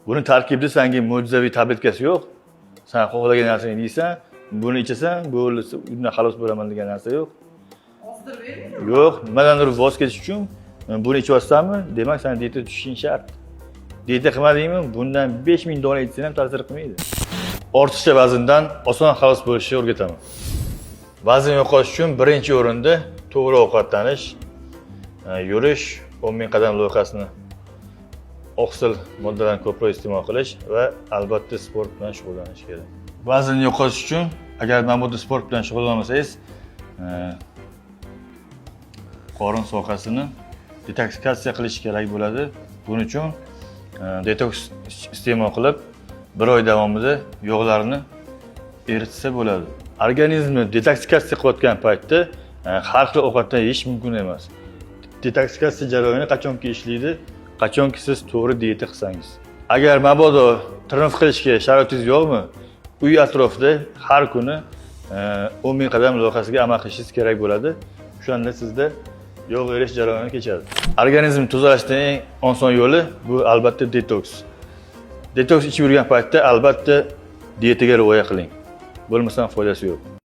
Buni tarkibida sanga mo'jizaviy tabletkasi yo'q. San xohlagan narsani yeysan, buni ichasan, bo'ldi, undan xalos bo'laman degan narsa yo'q. Ozdirib bermaydimi? Yo'q, nimadandir voz kechish uchun buni ichyapsanmi, demak, san dieta tushishing shart. Dieta qilmadingmi, bundan 5000 dona ichsang ham ta'sir qilmaydi. Ortiqcha vazndan oson xalos bo'lishni o'rgataman. Vazn yo'qotish uchun birinchi o'rinda to'g'ri ovqatlanish, yurish, 10 ming qadam loyihasini, oqsil moddalarni ko'proq iste'mol qilish va albatta sport bilan shug'ullanish kerak. Vazn yo'qotish uchun agar mabodo sport bilan shug'ullanmasangiz, qorin sohasini detoksikatsiya qilish kerak bo'ladi. Buning uchun detoks iste'mol qilib, bir oy davomida yog'larni eritsa bo'ladi. Organizmni detoksikatsiya qilayotgan paytda har xil ovqatdan yeyish mumkin emas. Detoksikatsiya jarayoni qachonki ishlaydi? Qachonki siz to'g'ri dieta qilsangiz. Agar mabodo тренировка qilishga sharoitingiz yo'qmi, uy atrofida har kuni 10 ming qadam loyihasiga amal qilishingiz kerak bo'ladi. O'shanda sizda yog' erish jarayoni kechadi. Organizm tozalashning eng oson yo'li bu albatta detoks. Detoks ichib yurgan paytda albatta dietaga rioya qiling. Bo'lmasam foydasi yo'q.